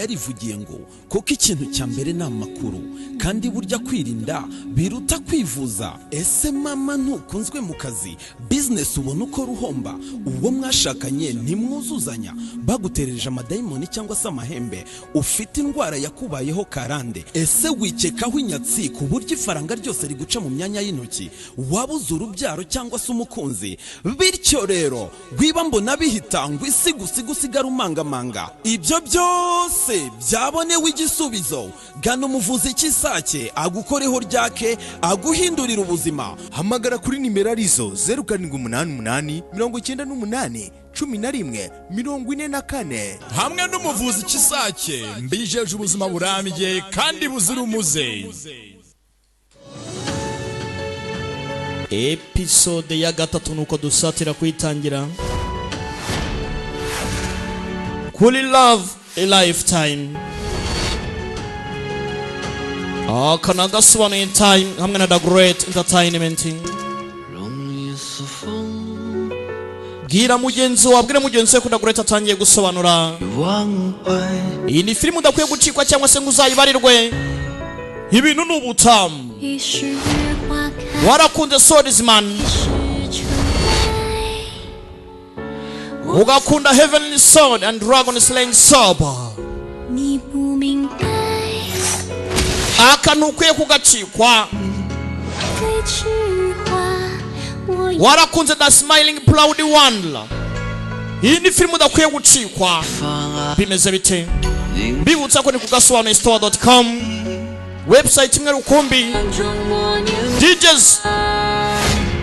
Yarivugiye ngo kuko ikintu cya mbere ni amakuru, kandi burya kwirinda biruta kwivuza. Ese mama, ntukunzwe mu kazi? Business ubona uko ruhomba? Uwo mwashakanye ntimwuzuzanya? Baguterereje amadayimoni cyangwa se amahembe? Ufite indwara yakubayeho karande? Ese wikekaho inyatsi ku buryo ifaranga ryose riguca mu myanya y'intoki? Wabuze urubyaro cyangwa se umukunzi? Bityo rero wiba mbona bihita ngo isi gusiga usigara umangamanga. Ibyo byose byabonewe igisubizo. Gana umuvuzi cy'isake agukoreho ryake, aguhindurira ubuzima. Hamagara kuri nimero arizo 0788 98 11 44. Hamwe n'umuvuzi Kisake, mbijeje ubuzima burambye kandi buzira umuze. Episode ya gatatu nuko dusatira kuyitangira kuri Love a Lifetime. Aka ni agasobanuye time hamwe na The Great Entertainment. Bwira mugenzi wawe, bwira mugenzi we ko The Great atangiye gusobanura. Iyi ni filime udakwiye gucikwa cyangwa se ngo uzayibarirwe. Ibintu ni ubutamu. 一时花开， Warakunze Swordsman, 一时春来， ugakunda Heavenly Sword and Dragon Slaying Sword. 你不明白， Aka ntukwiye kugacikwa. 最痴话，我 Warakunze The Smiling Proud One. Iyi ni filime udakwiye gucikwa. Bimeze bite? Mbibutsa ko ni kugasobanuye store.com, website imwe rukumbi. 中默念 DJs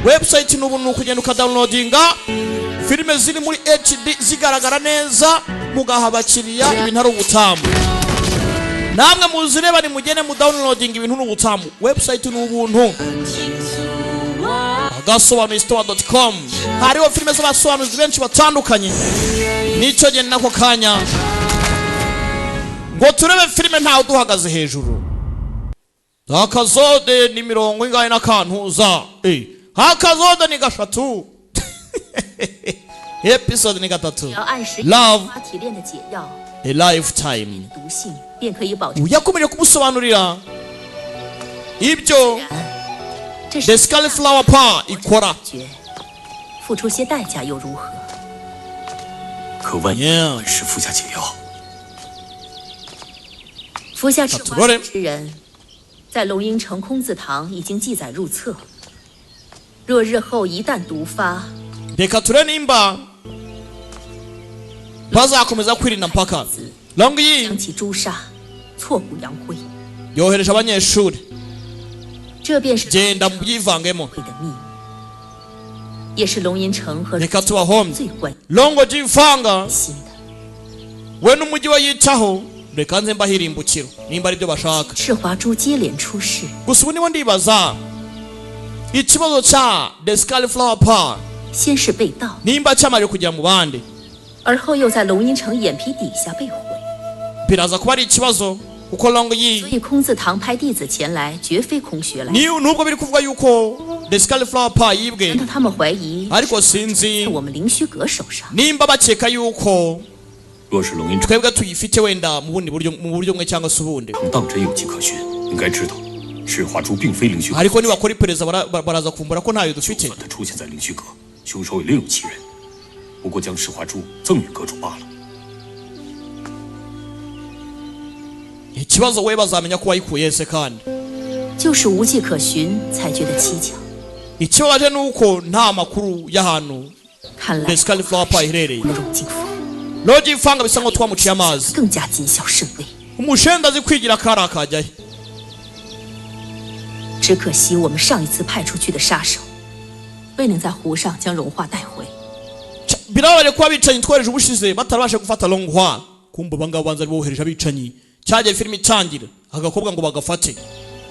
website n'ubu ni ukugenda ukadownloadinga filime ziri muri HD zigaragara neza, mugaha abakiriya. Ibintu ari ubutamu. Namwe muzireba, nimugende mu downloading. Ibintu ni ubutamu, website ni ubuntu. 倾诉我， Agasobanuye store.com hariho filime z'abasobanuzi benshi batandukanye. Nicyo gihe nako kanya ngo turebe filime ntawe uduhagaze hejuru. Akazode ni mirongo ingahe n'akantuza? Akazode ni gashatu, episode ni gatatu. 只要按时 Love 发提炼的解药， a Lifetime. 毒性便可以保证。 Yakomeje kumusobanurira ibyo 这 The 是 Scarlet Flower Power ikora. 绝，付出些代价又如何？ 可万一 Yeah. 按时服下解药， 服下赤花 Katurore 之人，在龙阴城空字堂已经记载入册。若日后一旦毒发， Reka turebe nimba bazakomeza kwirinda mpaka Long Yi 将其诛杀，挫骨扬灰， yohereje abanyeshuri. 这便是 Genda mubyivangemo. 会的秘密，也是龙吟城和 Reka tubahombye. 最关 Longo Jifanga 心的。 we n'umujyi we yitaho. Reka nze mbahirimbukiro nimba aribyo bashaka. 赤华珠接连出事， Gusa ubu nibo ndibaza ikibazo cya The Scarlet Flower Power 先是被盗， nimba cyamaze kugera mu bandi. 而后又在龙阴城眼皮底下被毁。 Biraza kuba ari ikibazo kuko Long 所 Yi 以空字堂派弟子前来，绝非空穴来风。 ni nubwo biri kuvuga yuko The Scarlet Flower Power yibwe, 难道他们怀疑 ariko sinzi 在我们灵虚阁手上？ nimba bakeka yuko 若是龙吟城 twebwe tuyifite wenda mu bundi buryo, mu buryo bumwe cyangwa se ubundi. 当真有迹可循，应该知道，赤华珠并非灵虚阁， Ariko nibakora iperereza baraza kuvumbura ko ntayo dufite. 算他出现在灵虚阁，凶手也另有其人，不过将赤华珠赠与阁主罢了。 Ikibazo we bazamenya ko wayikuye ese kandi? 就是无迹可寻，才觉得蹊跷。 Ikibabaje ni uko nta makuru y'ahantu 看来 The Scarlet Flower Power iherereye. 荣景峰 Rogi Fanga bisa nkaho twamuciye amazi. 更加谨小慎微。 Umushenda azi kwigira akari akajyayo. 只可惜我们上一次派出去的杀手，未能在湖上将荣华带回。 Birababaje kuba abicanyi twohereje ubushize batarabasha gufata Long Hua. Kumva abangaba banza ari bohereje abicanyi cyagiye filime itangira agakobwa ngo bagafate.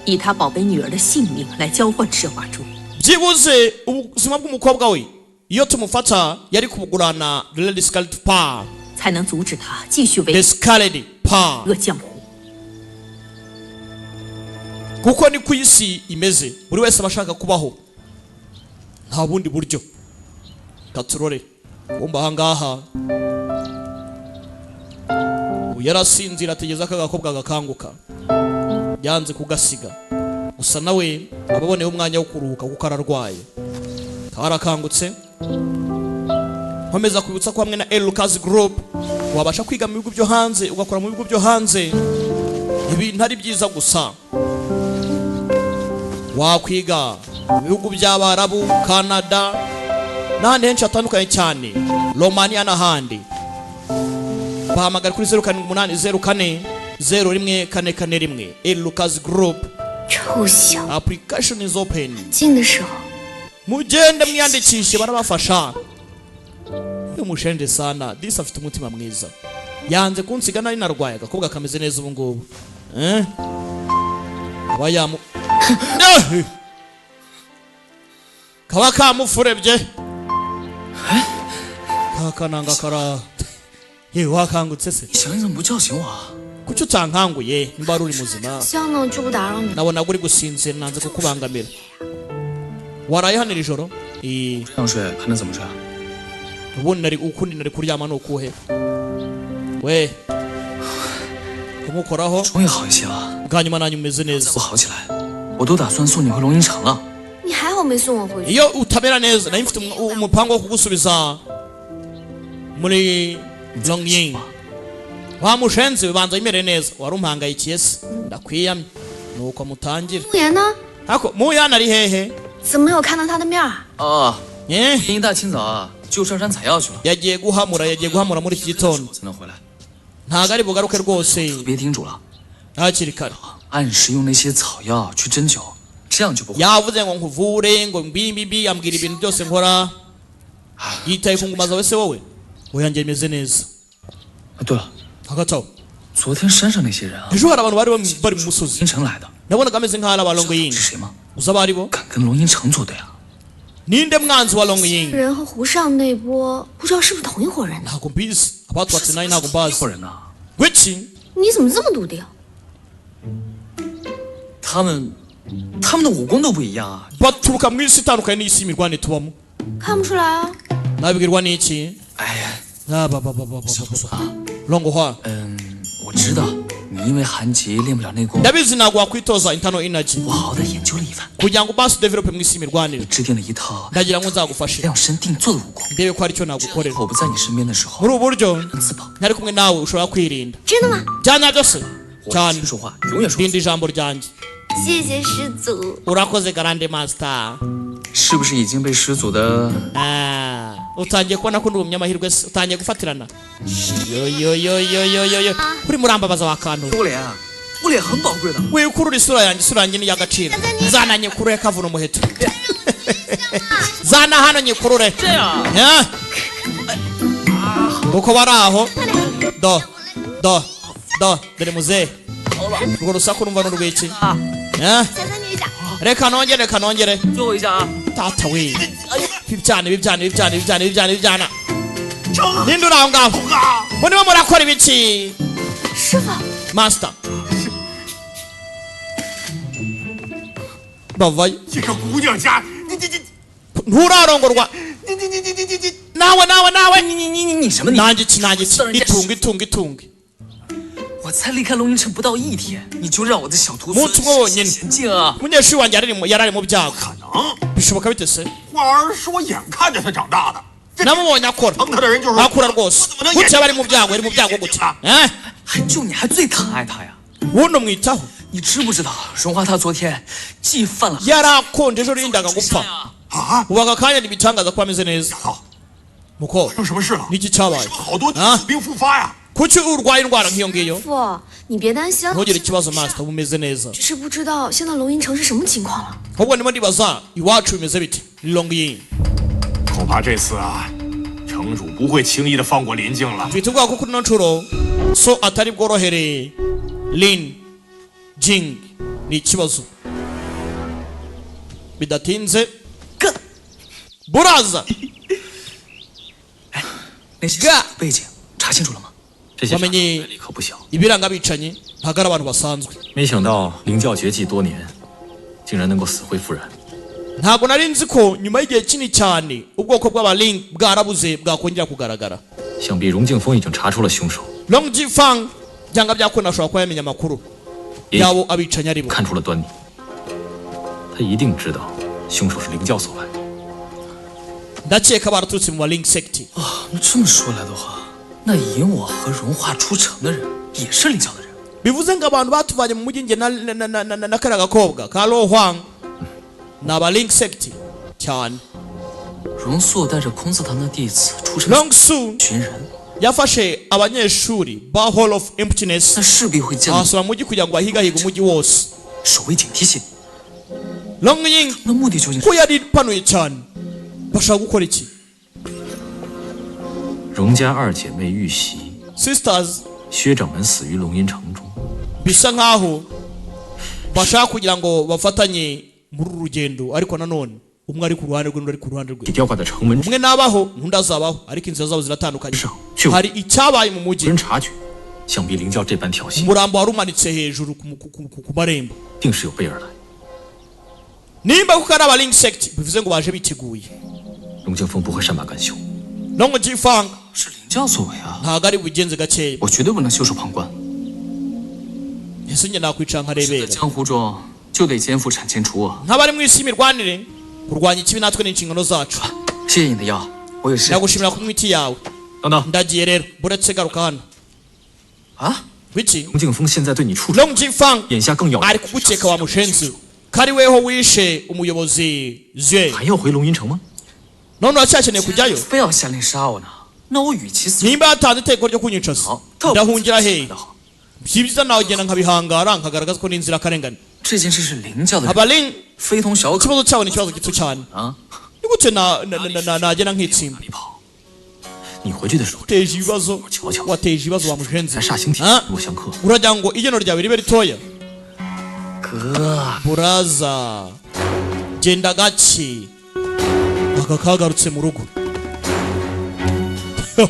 以他宝贝女儿的性命来交换赤华珠， Byibuze ubuzima bw'umukobwa we iyo tumufata yari kubugurana Red Scarlet Power. 才能阻止他继续 The 为 Scarlet Power. 恶江湖。 Kuko ni ku isi imeze, buri wese aba ashaka kubaho nta bundi buryo. Katurore kumba ahangaha. Yarasinzira, ategereza ko agakobwa gakanguka, yanze kugasiga. Gusa nawe aba aboneyeho umwanya wo kuruhuka kuko ararwaye. Karakangutse. Nkomeza kwibutsa ko hamwe na El Lucas Group wabasha kwiga mu bihugu byo hanze, ugakora mu bihugu byo hanze. Ibintu ari byiza gusa, wakwiga mu bihugu by'Abarabu, Canada n'ahandi henshi hatandukanye cyane, Romania n'ahandi. Bahamagara kuri 0780401441. El Lucas Group. 臭小 Application is open. 进的时候， Mugende mwiyandikishe, barabafasha. Uyu mushenje sana disi, afite umutima mwiza, yanze kunsiga nari narwaye. Agakobwa kameze neza ubu ngubu, eh? Aba yamu Eh! Kaba kamufurebye kakananga kara. Yewe, wakangutse se? 你想你怎么不叫醒我啊？ Kuki utankanguye nimba wari uri muzima? 香呢就不打扰你。 Nabonaga uri gusinzira, nanze kukubangamira. Waraye hano iri joro? Eh, 这样睡还能怎么睡啊？ Ubundi nari ukundi nari kuryama ni ukuhe we kumukoraho? 终于好一些了， Bwa nyuma nanyu umeze neza. 不好起来，我都打算送你回龙吟城了。 你还好没送我回去。 Iyo utamera neza nari mfite umupango wo kugusubiza muri Longying. Wa mushenzi, bibanza bimere neza, wari umpangayikiye se, ndakwiyamye. Nuko mutangira. 穆言呢？ Hako muyana ari hehe? 怎么没有看到他的面儿？ 啊， Eh? 一大清早啊就上山采药去了， Yagiye guhamura, yagiye guhamura muri iki gitondo. 才能回来。 Ntago ari bugaruke rwose. 别叮嘱了， Hakiri kare. 按时用那些草药去针灸，这样就不会。 Yavuze ngo nkuvure, ngo mbimbi, ambwira ibintu byose nkora. Yitaye ku nguma zawe se wowe? Oya, njye meze neza. 啊，对了， Hagati aho, 昨天山上那些人啊， ejo hari abantu bari mu musozi. 龙吟城来的， Nabonaga ameze nk'aho ari aba Longying. 是谁吗？ Uzi abo ari bo? 敢跟龙吟城作对啊？ Ninde mwanzi wa Longying? 人和胡尚那波不知道是不是同一伙人呢？ Ntabwo mbizi, abatwatse nayo ntabwo mbazi. 一伙人呐， Gwiki? 你怎么这么笃定？ 他们，他们的武功都不一样啊。 Baturuka mu isi itandukanye n'isi y'Imirwane tubamo. 看不出来啊。 Nabibwirwa n'iki? 哎呀， Ah, ba, ba, ba, ba, ba, 小 ba, 叔 ba. 啊， Longo hwa. 嗯，我知道你因为韩吉练不了内功， Ndabizi ntabwo wakwitoza internal energy. 我好歹研究了一番， Kugira ngo basi develop mu isi y'Imirwanire, 制定了一套 ndagira ngo nzagufashe, 量身定做的武功。 ndebe ko hari icyo nagukorera. 我不在你身边的时候， Muri ubu buryo 能自保。 ntari kumwe nawe ushobora kwirinda. 真的吗？ Bya nyabyo se? 我 Cyane. 先说话，永远说。 Rinda ijambo ryanjye. 谢谢师祖。 Urakoze, grand master. 是不是已经被师祖的？ Ah, utangiye kubona ko ndi umunyamahirwe se? Utangiye gufatirana. Yo yo yo yo yo yo yo, uri murambabaza wa kantu. 我脸啊，我脸很宝贵的。 Wikurura isura yanjye, isura yanjye ni iy'agaciro. Zana nyikurure, kavuna umuheto. Zana hano nyikurure. Eh? Uko bari aho, do do do, dore muzehe. Urwo rusaku numva n'urw'iki? Eh? 小三女一下。 Reka nongere, reka nongere. 最后一下啊！ Tata we, ibyana, ibyana, ibyana, ibyana, ibyana, ibyana! Ninde uri aho ngaho? Murimo murakora ibiki? 师傅， Master, bavayo. 这个姑娘家，你你你 Nturarongorwa. 你你你你你你 Nawe, nawe, nawe. 你你你你什么你？ Nanjye iki, nanjye iki? Itunge, itunge, itunge! 我才离开龙吟城不到一天，你就让我的小徒孙 Umunsi umwe wonyine. 前进啊！ Umunyeshuri wanjye yari ari mu byago. 能， Bishoboka bite se? 花儿是我眼看着他长大的，这 Namubonye akora. 疼他的人就是 Akura rwose. Gutya yaba ari mu byago, yari mu byago gutya, eh? 还就你还最疼爱他呀？ Wuno mwitaho. 你知不知道荣华他昨天既犯了 Yarakonje ejo, rindaga gupfa. 啊！ Ubu aka kanya ntibitangaza ko ameze neza. 操， Muko, 出什么事了？ niki cyabaye? 好多 啊 病复发呀！ Kuki urwaye indwara nk'iyo ngiyo? 师傅，你别担心， Ntugire ikibazo, master, uba umeze neza. 只是不知道现在龙吟城是什么情况了。 Ahubwo ndimo ndibaza iwacu bimeze bite Longying. 恐怕这次啊，城主不会轻易的放过林静了。 Mfite ubwoba ko kuri ino nshuro so atari bworohere Lin Jing, ni ikibazo. Bidatinze buraza. 那些哥背景查清楚了吗？ 这些 Wamenye 来历可不小， ibiranga abicanyi, ntabwo ari abantu basanzwe. 没想到灵教绝迹多年，竟然能够死灰复燃。 Ntabwo nari nzi ko nyuma y'igihe kinini cyane ubwoko bw'abalink bwarabuze bwakongera kugaragara. 想必荣靖峰已经查出了凶手， Long Jifang Byanga byakunda ashobora kuba yamenya amakuru yabo abicanyi aribo. 看出了端倪，他一定知道凶手是灵教所为。 Ndakeka baraturutse mu ba Link sect. 那这么说来的话，那引我和荣华出城的人也是灵教的人。 Bivuze ngo abantu batuvanye mu mujyi nge na kariya gakobwa ka Lo Huang ni aba Link sect cyane. 荣素带着孔子堂的弟子出城 Long Su 寻人， yafashe abanyeshuri ba Hall of Emptiness 那势必会见到 ahasura mu mujyi kugira ngo bahigahiga umujyi wose. 守卫警惕性。 Long Ying 那目的究竟是？ ko yari ipanuye cyane, bashaka gukora iki? 荣家二姐妹遇袭， Sisters 薛掌门死于龙吟城中。 bisa nkaho bashaka kugira ngo bafatanye muri uru rugendo, ariko nanone umwe ari ku ruhande rwe, undi ari ku ruhande rwe. 吊挂在城门 Umwe nabaho undi azabaho, ariko inzira zabo ziratandukanye. 上，却无 Hari icyabaye mu mujyi. 人察觉。想必灵教这般挑衅， Umurambo wari umanitse hejuru ku marembo. 定是有备而来。 Nimba kuko ari aba Link sect, bivuze ngo baje biteguye. 龙剑锋不会善罢甘休， Long Jifang 是灵教所为啊！ ntabwo ari bugenze gakeya. 我绝对不能袖手旁观。 Ese njye nakwicara 在 nkarebera? 江湖中就得肩负铲奸除恶。 Nk'abari mu isi y'imirwanire, kurwanya ikibi natwe ni inshingano zacu. 谢谢你的药，我有事。 Ndagushimira ku miti yawe. 等等， Ndagiye rero, buretse garuka hano. 啊！ Wiki 龙劲风现在对你处处， Long Jifang 眼下更要 ari kugukeka wa mushenzi ko ari weho wishe umuyobozi Zue. 还要回龙吟城吗？ None uracyakeneye kujyayo? 非要下令杀我呢？那我与其死， Nimba yatanze itegeko ryo kunyica se, 好， ndahungira hehe? 的好。 Byiza nawugenda nkabihangara, nkagaragaza ko ni inzirakarengane. 这件事是灵教的人， Aba Link 非同小可 ikibazo cyabo ni ikibazo gito cyane. 啊！ Ni gute nagenda nkitsimba? 哪里跑？你回去的时候， Wateje ibibazo, 瞧瞧， wateje ibibazo wa mushenzi. 咱煞星体 Ah? 若相克， Uragira ngo igeno ryawe ribe ritoya? 哥， Buraza, genda gake. Aka kagarutse mu rugo.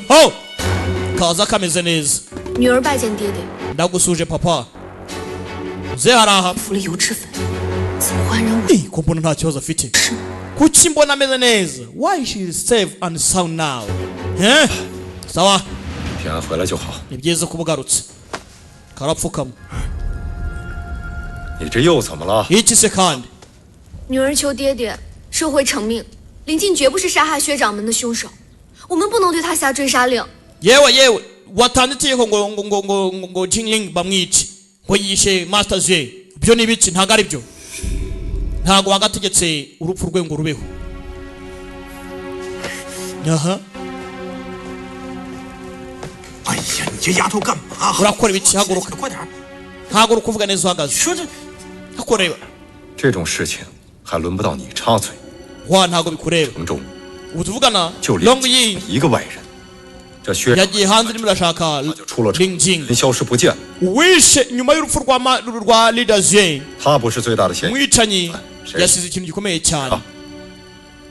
Ho! Kaza kameze neza. 女儿拜见爹爹， Ndagusuje papa. Uze haraha. 服了油脂粉，怎么会安然无 Eh, ko mbona nta kibazo afite, kuki mbona ameze neza? Why she is safe and sound now? Eh, sawa. 平安回来就好。 Ni byiza kuba ugarutse. Karapfukama. 你这又怎么了？ Iki se kandi? 女儿求爹爹收回成命，林静绝不是杀害薛掌门的凶手，我们不能对他下追杀令。 Yewe yewe, watanze itegeko ngo Jingling bamwice, ngo yishe Master Zue. Ibyo ni ibiki? Ntabwo ari byo, ntabwo wagategetse urupfu rwe ngo rubeho. Aha. 哎呀，你这丫头干嘛？ Urakora ibiki? Haguruka. 快点儿！ Ntabwo uri kuvuga neza uhagaze. 说这 Hakureba. 这种事情还轮不到你插嘴。 Wa, ntabwo bikureba. 城中 Ubu tuvugana 就 Long 连 Ying 一个外人，这薛 yagiye hanze, urimo urashaka 就出了城， Ling Jing 人消失不见了。 wishe nyuma y'urupfu rwa Leader Zue. 他不是最大的嫌疑。 Umwicanyi 谁 yasize ikintu gikomeye cyane. 啊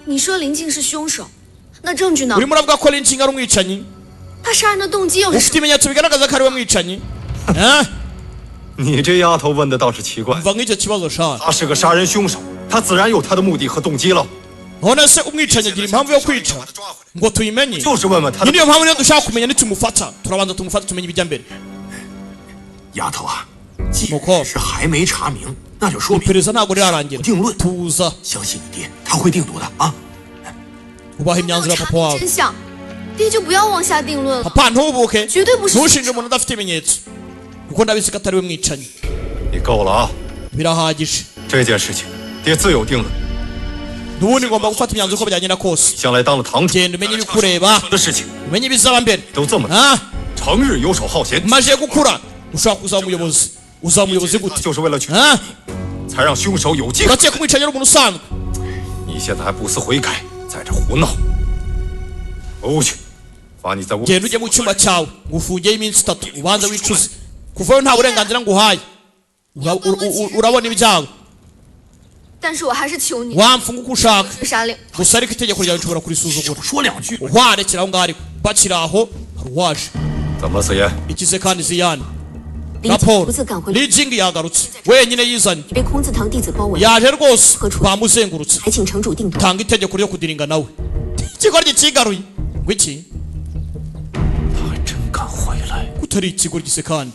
你说林静是凶手，那证据呢？ Urimo uravuga ko Lin Jing ari umwicanyi? 他杀人的动机又是 Ufite 什么？ ibimenyetso bigaragaza ko ari we mwicanyi? Eh? 你这丫头问的倒是奇怪。 Mva nk'icyo kibazo sha. 他是个杀人凶手，他自然有他的目的和动机了。 None se umwicanyi agira impamvu yo kwica ngo tuyimenye? 就是问问他 Ni 的 niyo mpamvu niyo dushaka kumenya, nitumufata turabanza tumufate tumenye ibijya mbere. 丫头啊，既 Mukobwa. 然是还没查明，那就说明 Iperereza ntabwo rirarangira. 定论。 Tuza. 相信你爹，他会定夺的啊。 Ubaha 没有 imyanzuro ya 查 papa 明 wawe. 真相，爹就不要妄下定论了。 Papa, ntubuke, 绝对不是 ntushinje umuntu udafite ibimenyetso, kuko ndabizi ko atari we mwicanyi. 你够了啊！ Birahagije. 这件事情，爹自有定论。 N'ubundi ngomba gufata imyanzuro uko byagenda kose. 将来当了堂主 Genda umenye ibikureba, 的事情， umenye ibizaba mbere. 都这么 Ah, 成日游手好闲， maze gukura ushobora kuzaba umuyobozi. Uzaba umuyobozi gute? 就是为了去， Ah, 才让凶手有机可。 urakeka umwicanyi ari umuntu usanzwe? 你现在还不思悔改，在这胡闹！出去，罚你在屋。 Genda ujye mu cyumba cyawe, ngufungeyo iminsi 3, ubanza wicuze. Kuvayo nta burenganzira nguhaye. Urabona ibyago. 但是我还是求你 Wamfunga uko ushaka 追杀令。 gusa, ariko itegeko ryawe nshobora kurisuzugura. 说两句。 Warekera aho ngaho, ariko bakiri aho hari uwaje. 怎么了，子言？ Ikize kandi ziyani 林静 raporo 独自赶回， Li Jing yagarutse wenyine yizanye. 被孔子堂弟子包围， Yaje rwose, bamuzengurutse. 还请城主定夺。 Tanga itegeko ryo kudiringa nawe. Ikigoryi kigaruye ngo iki? 他还真敢回来！ Kutari ikigoryi se kandi?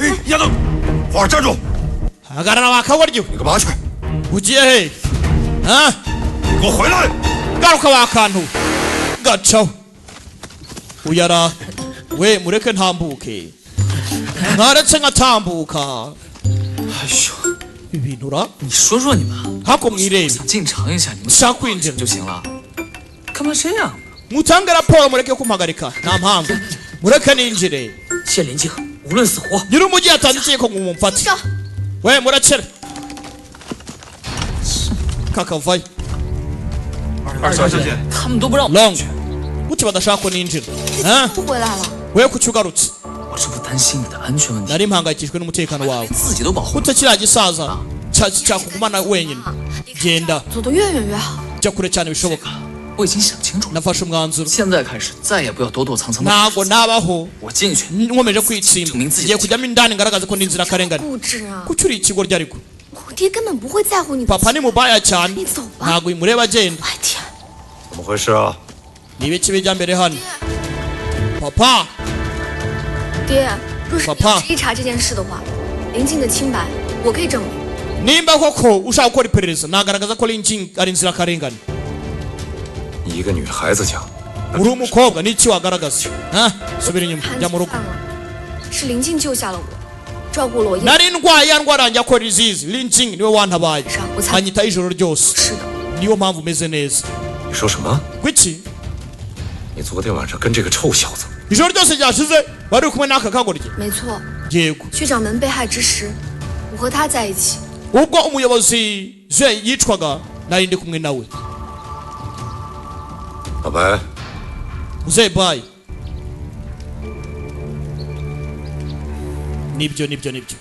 哎，丫头，花儿站住！ Hagarara wakagoryiwe! 你干嘛去？ Ugiye he? Ah? 你给我回来！ Garuka wakantu! Gacaho uyara we, mureke ntambuke, mwaretse nkatambuka. 哎呦， Ibintu ra! 你说说你们， Hako mwirebe. 想进城一下，你们 Nshaka kwinjira 就行了，干嘛这样？ Mutange raporo, mureke kumpagarika, nta mpamvu, mureke ninjire. 谢林静，无论死活， Nyiri umujyi yatanze itegeko ngo mumfate. We, murakera kakavayo. 二小姐， 他们都不让我 Long 进去， gute badashaka ko ninjira? Ah? 不回来了。 We, kuki ugarutse? 我这不担心你的安全问题， Nari mpangayikishijwe n'umutekano wawe. 自己都保护。 Gute kiriya gisaza cyakugumana wenyine? Genda. 走得越远越好。 Jya kure cyane bishoboka. 我已经想清楚了， Nafashe umwanzuro. 现在开始再也不要躲躲藏藏的。 Ntabwo nabaho 我进去， nkomeje kwitsimba, ngiye kujyamo indani ngaragaze ko ndi inzirakarengane. 固执啊！ Kuki uri ikigoryi ariko? 我爹根本不会在乎你的。 Papa ni mubaya cyane. 你走吧。 Ntabwo bimureba, agenda. 我天， 怎么回事啊？ Ni ibiki bijya mbere hano, papa? 爹，若是你 爸 要是一查这件事的话，林静的清白我可以证明。 Nimba koko ushaka gukora iperereza, nagaragaza ko Linjing ari inzirakarengane. 你一个女孩子家， Uri umukobwa, n'iki wagaragaza? Ha, subira inyuma, 潘 jya mu rugo. 犯了，是林静救下了我，照顾了我一 Nari ndwaye ya ndwara yanjye akora izizi, Linjing niwe wantabaye, anyitaho ijoro ryose. 是的， Niyo mpamvu umeze neza. 你说什么？ Gwiki? 你昨天晚上跟这个臭小子， Ijoro ryose ryashize wari uri kumwe n'aka kagoryi? 没错。 Yego. 薛掌门被害之时，我和他在一起。 Ubwo umuyobozi Zue yicwaga, nari ndi kumwe nawe. 老白， Muzehe bayi, nibyo nibyo nibyo.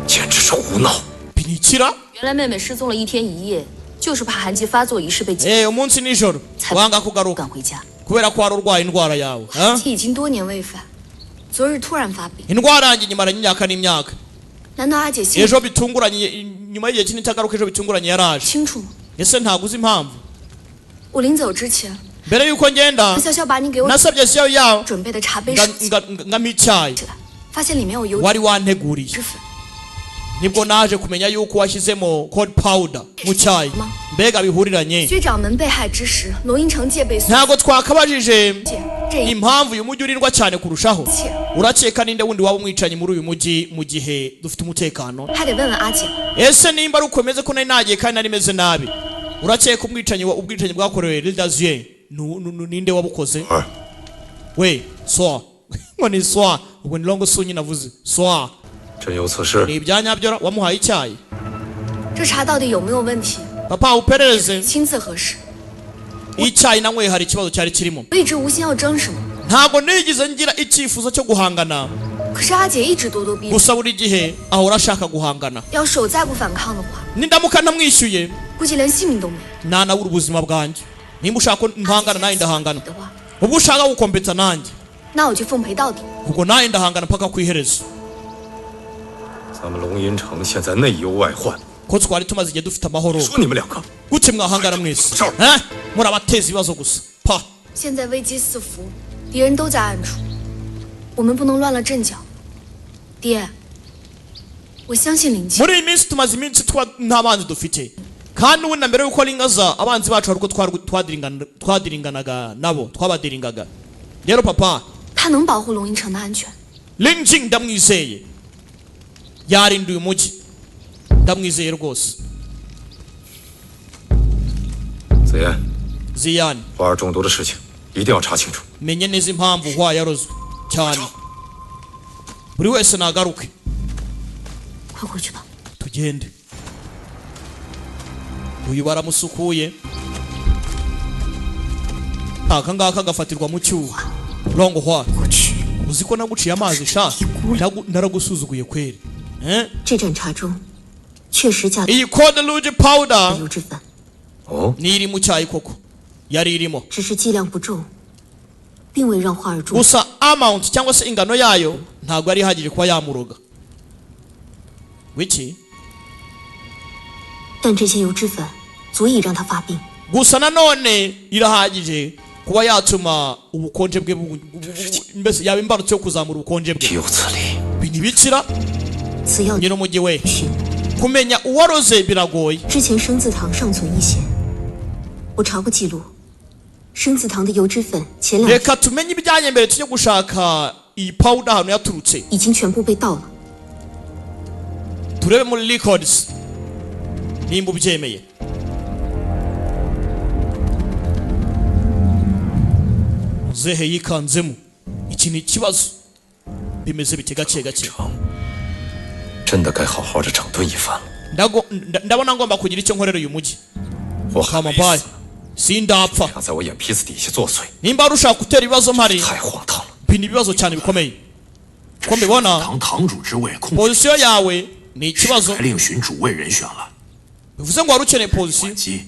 简直是胡闹！ Binikira. 原来妹妹失踪了一天一夜，就是怕寒疾发作一事被 Eh, umunsi nijoro wanga kugaruka 赶回家。 kubera ko wari urwaye indwara yawe, ah? 已经多年未犯，昨日突然发病， Indwara yanjye nyimaranye imyaka n'imyaka. 难道阿姐心里 Ejo bitunguranye, nyuma y'igihe kinini itagaruka, ejo bitunguranye yaraje. 清楚吗？ Ese ntabwo uzi impamvu? 我临走之前， Mbere y'uko ngenda, 潇潇把你给我 nasabye siyo yawe 准备的茶杯收起 ngamo icyayi 来，发现里面有油 wari wanteguriye. 脂粉。 Nibwo naje kumenya yuko washyizemo cold powder mu cyayi. Mbega bihuriranye! 薛掌门被害之时，龙阴城戒备所 Ntabwo twakabajije 这一 impamvu uyu mujyi urindwa cyane kurushaho? 切， Urakeka ninde wundi waba umwicanyi muri uyu mujyi mu gihe dufite umutekano? 还得问问阿姐。 Ese nimba ari uko bimeze, ko nari nagiye kandi nari meze nabi, urakeka umwicanyi ubwicanyi bwakorewe Lidazier ninde wabukoze? We, swa ngo ni swa, ubwo ni longo sunyi navuze swa. 真有此事 Ni ibyanyabyo, wamuhaye icyayi? 这茶到底有没有问题？ Papa, uperereze. 亲自核实。 Icyayi nanyweye hari ikibazo cyari kirimo. 我一直无心要争什么， Ntabwo nigeze ngira icyifuzo cyo guhangana. 可是阿姐一直咄咄逼人， Gusa buri gihe ahora ashaka guhangana. 要是我再不反抗的话， Nindamuka ntamwishyuye, 估计连性命都没有。 nanabura ubuzima bwanjye. Nimba ushaka ko mpangana, nanjye ndahangana. 的话， Ubwo ushaka gukompeta nanjye, 那我就奉陪到底。 ubwo nanjye ndahangana mpaka ku iherezo. 咱们龙吟城现在内忧外患， Ko twari tumaze igihe dufite amahoro, 说你们两个 gute mwahangana mwese? Eh? Murabateza ibibazo gusa pa. 现在危机四伏，敌人都在暗处，我们不能乱了阵脚。爹，我相信林静。 Muri iyi minsi tumaze iminsi twa nta banzi dufite, kandi ubundi na mbere y'uko ringaza abanzi bacu hari uko twadiringanaga nabo, twabadiringaga. Rero papa, 他能保护龙吟城的安全。 Linjing ndamwizeye, yarinda uyu mujyi, ndamwizeye rwose. 子言， Ziyani, 花儿中毒的事情一定要查清楚。 menye neza impamvu hwa yarozwe cyane. Buri wese nagaruke. 快回去吧。 Tugende. Uyu baramusukuye, aka ngaka gafatirwa mu cyuho. Rongo hwa, uzi ko naguciye amazi sha? Naragusuzuguye kweri, eh? 这盏茶中确实加 Iyi code rouge powder 油脂粉， ni iri mu cyayi koko yari irimo. 只是剂量不重，并未让花儿中 Gusa amount cyangwa se ingano yayo ntabwo yari ihagije kuba yamuroga wiki. 但这些油脂粉足以让他发病。 Gusa nanone irahagije kuba yatuma ubukonje bwe mbese yaba imbarutso yo kuzamura ubukonje bwe. 岂有此理！ Binibikira 此药 nyir'umujyi we, 寻 kumenya uwaroze biragoye. 之前生字堂尚存一些，我查过记录，生字堂的油脂粉前两 Reka tumenye ibijyanye mbere tujye gushaka iyi powder ahantu yaturutse. 已经全部被盗了。 Turebe muri records nimba ubyemeye. Muzehe yikanzemo, iki ni ikibazo, bimeze bite? Gake gake. 真的该好好的整顿一番了。 Ndabona ngomba kugira icyo nkorera uyu mujyi. 我还没 Kamabaye 死， sindapfa. 想在我眼皮子底下作祟， Nimba wari ushaka gutera ibibazo mpari, 太荒唐了。 ibi ni ibibazo cyane bikomeye ko mbibona. 堂堂主之位空 Pozisiyo yawe ni ikibazo. 该另寻主位人选了， Bivuze ngo wari ukeneye pozisiyo, 机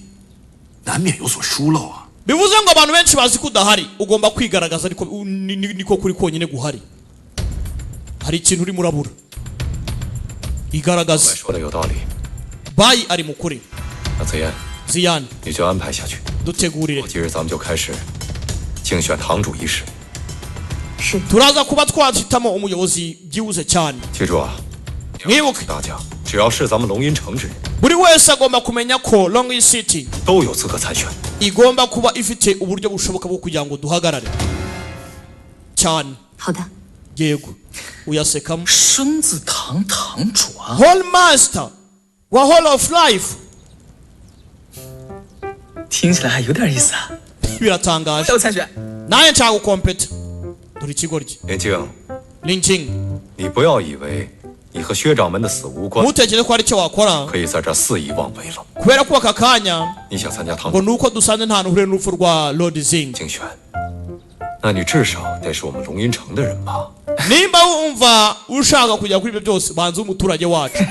难免有所疏漏啊。 bivuze ngo abantu benshi bazi ko udahari, ugomba kwigaragaza, ariko niko kuri konyine guhari. Hari ikintu urimo urabura, igaragaza. 说的有道理， Bayi ari mu kuri. 那子言 Ziyani, 你就安排下去。 dutegurire. 今日咱们就开始竞选堂主仪式。 是， Turaza kuba twahitamo umuyobozi byihuse cyane. 记住啊， Mwibuke, 大家只要是咱们龙阴城之人， buri wese agomba kumenya ko Long City 都有资格参选。 igomba kuba ifite uburyo bushoboka bwo kugira ngo duhagarare cyane. 好的。 Yego, uyasekamo. 生字堂堂主啊， Hall Master wa Hall of Life. 听起来还有点意思啊。 Biratangaje. 要参选， Nanjye nshaka gukompeta. Dore ikigoryi. 林静， Linking, 你不要以为你和薛掌门的死无关， ntutekereze ko hari icyo wakora, 可以在这儿肆意妄为了。 kubera ko aka kanya 你想参加堂 ngo 主 ni uko dusanze nta hantu uhuriye n'urupfu rwa Lord Zing. 竞选，那你至少得是我们龙阴城的人吧？ Nimba wumva ushaka kujya kuri ibyo byose, banza umuturage wacu.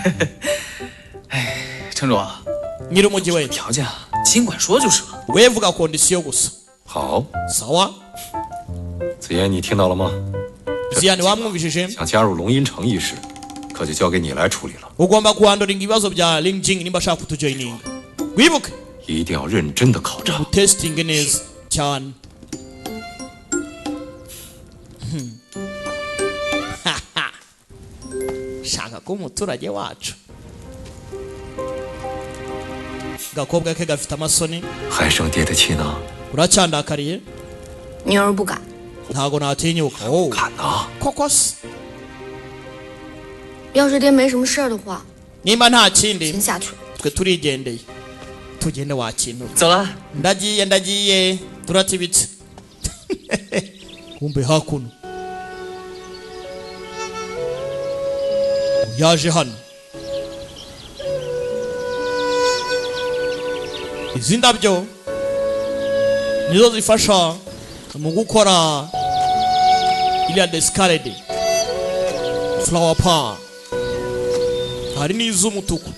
城主啊， Nyir'umujyi we, 条件啊，尽管说就是了。 we vuga kondisiyo gusa. 好， Sawa. 子言，你听到了吗？ Ziyani, wamwumvishije? 想加入龙阴城一事，可就交给你来处理了， Ugomba guhandoringa ibibazo bya Lingjing nimba ashaka kutujoyininga. Wibuke 一定要认真的考察。 utesitinge neza cyane. Shaka kuba umuturage wacu. Gakobwa ke gafite amasoni. 还生爹的气呢？ Uracyandakariye? 女儿不敢。 Ntago natinyuka. Oh. 敢呐！ Koko se? 要是爹没什么事儿的话， Nimba nta kindi, 先下去了。 twe turigendeye, tugende wakintu. 走了。 Ndagiye, ndagiye, turatibitse. Kumbe hakuno yaje hano, izi ndabyo nizo zifasha mu gukora iriya descarede flower power, hari n'iz'umutuku.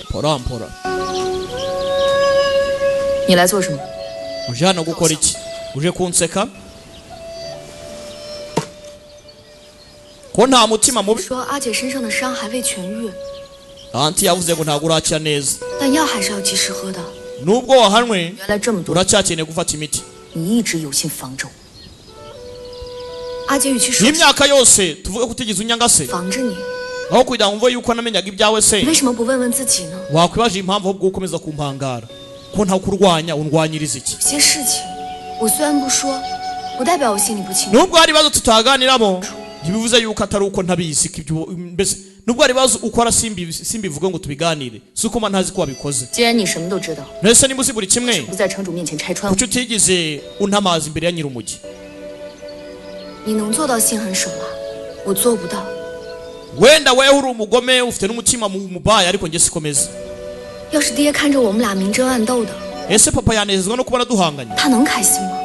Mpora mpora. 你来做什么？ Uje hano gukora iki? Uje kunseka ko nta mutima mubi? 说阿姐身上的伤还未痊愈， Auntie yavuze ngo ntabwo urakira neza, 但药还是要及时喝的。 nubwo wahanwe 原来这么多， uracyakeneye gufata imiti. 你一直有心防着我。 阿姐与其说 N'imyaka yose tuvuge ko utigeze unyanga se, 防着你， aho kugira ngo mve yuko namenyaga ibyawe se, 你为什么不问问自己呢？ wakwibaje impamvu ahubwo ukomeza kumpangara ko ntakurwanya, undwanyiriza iki? 有些事情我虽然不说，不代表我心里不清楚。 Nubwo hari ibibazo tutaganiramo, ntibivuze yuko atari uko ntabizi ko ibyo, mbese nubwo hari ibibazo ukora simbivuge ngo tubiganire, si uko mba ntazi ko wabikoze. 既然你什么都知道， Mbese niba uzi buri kimwe, 不在城主面前拆穿我 kuki，utigeze untamaza imbere ya nyir'umujyi? 你能做到心狠手辣，我做不到。 Wenda wewe uri umugome, ufite n'umutima mubaya, ariko njye sikomeza. 要是爹看着我们俩明争暗斗的， Ese papa yanezezwa no kubona duhanganye? 他能开心吗？